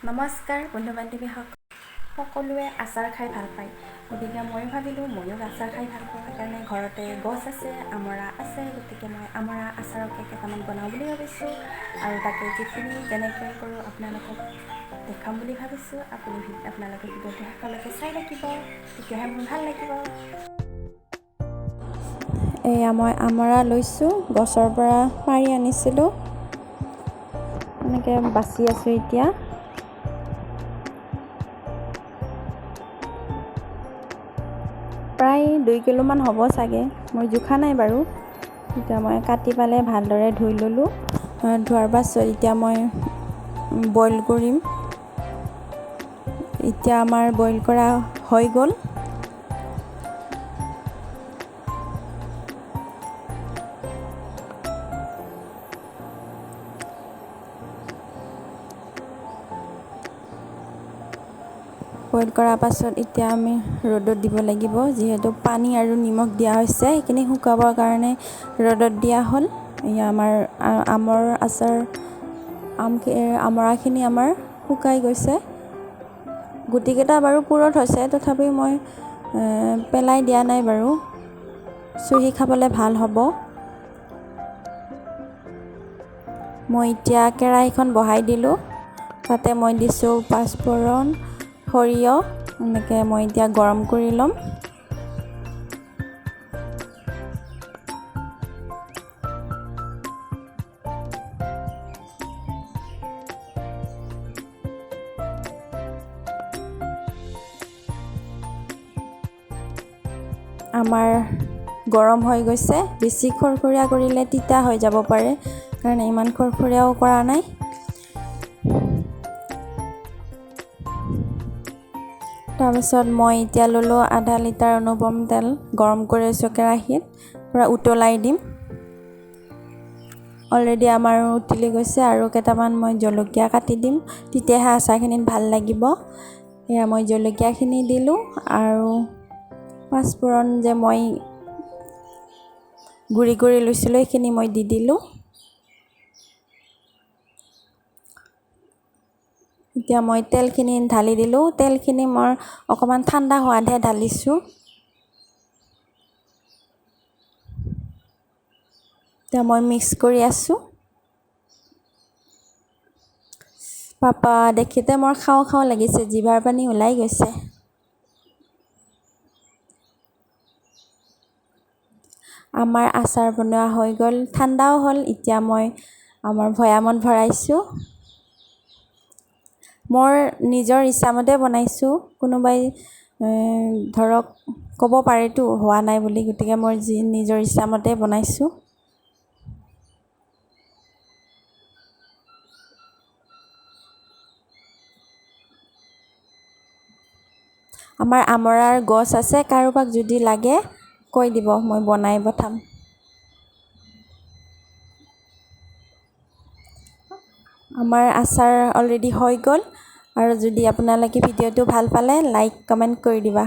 নমস্কাৰ বন্ধু বান্ধৱীসকল, সকলোৱে আচাৰ খাই ভাল পায়। গতিকে ময়ো ভাবিলোঁ ময়ো আচাৰ খাই ভাল পাওঁ, সেইকাৰণে ঘৰতে গছ আছে, আমৰা আছে, গতিকে মই আমৰা আচাৰকে কেইটামান বনাওঁ বুলি ভাবিছোঁ। আৰু তাকে যিখিনি যেনেকৈ কৰোঁ আপোনালোকক দেখাম বুলি ভাবিছোঁ। আপোনালোকে ভিডিঅ'টো শেষলৈকে চাই থাকিব, তেতিয়াহে মোৰ ভাল লাগিব। এয়া মই আমৰা লৈছোঁ, গছৰ পৰা পাৰি আনিছিলোঁ, এনেকৈ বাচি আছোঁ এতিয়া। প্ৰায় 2 কিলোমান হ'ব চাগে, মই জোখা নাই বাৰু। এতিয়া মই কাটি পেলাই ভালদৰে ধুই ল'লোঁ। ধোৱাৰ পাছত এতিয়া মই বইল কৰিম। এতিয়া আমাৰ বইল কৰা হৈ গ'ল। বইল কৰাৰ পাছত এতিয়া আমি ৰ'দত দিব লাগিব, যিহেতু পানী আৰু নিমখ দিয়া হৈছে, সেইখিনি শুকাবৰ কাৰণে ৰ'দত দিয়া হ'ল। এয়া আমাৰ আমৰ আচাৰ, আমৰাখিনি আমাৰ শুকাই গৈছে। গুটিকেইটা বাৰু পুৰঠ হৈছে, তথাপিও মই পেলাই দিয়া নাই বাৰু, চুহি খাবলৈ ভাল হ'ব। মই এতিয়া কেৰাহীখন বহাই দিলোঁ, তাতে মই দিছোঁ পাঁচফোৰণ, সৰিয়হ, এনেকৈ মই এতিয়া গৰম কৰি ল'ম। আমাৰ গৰম হৈ গৈছে, বেছি খৰখৰীয়া কৰিলে তিতা হৈ যাব পাৰে, কাৰণে ইমান খৰখৰীয়াও কৰা নাই। তাৰপাছত মই এতিয়া ল'লোঁ আধা লিটাৰ অনুপম তেল, গৰম কৰি আছোঁ কেৰাহীত, পূৰা উতলাই দিম। অলৰেডি আমাৰ উতলি গৈছে। আৰু কেইটামান মই জলকীয়া কাটি দিম, তেতিয়াহে আচাৰখিনিত ভাল লাগিব। এয়া মই জলকীয়াখিনি দিলোঁ আৰু পাঁচফোৰণ যে মই গুড়ি কৰি লৈছিলোঁ সেইখিনি মই দি দিলোঁ। এতিয়া মই তেলখিনি ঢালি দিলোঁ। তেলখিনি মই অকণমান ঠাণ্ডা হোৱাতহে ঢালিছোঁ। এতিয়া মই মিক্স কৰি আছোঁ। পাপা দেখিতে মোৰ খাওঁ খাওঁ লাগিছে, জিভাৰ পানী ওলাই গৈছে। আমাৰ আচাৰ বনোৱা হৈ গ'ল, ঠাণ্ডাও হ'ল। এতিয়া মই আমাৰ ভৈয়ামত ভৰাইছোঁ। মোৰ নিজৰ ইচ্ছামতে বনাইছোঁ, কোনোবাই ধৰক ক'ব পাৰেতো হোৱা নাই বুলি, গতিকে মই যি নিজৰ ইচ্ছামতে বনাইছোঁ। আমাৰ আমৰাৰ গছ আছে, কাৰোবাক যদি লাগে কৈ দিব, মই বনাই পঠাম। আমাৰ আচাৰ অলৰেডি হৈ গ'ল। আৰু যদি আপোনালোকে ভিডিঅ'টো ভাল পালে লাইক কমেণ্ট কৰি দিবা।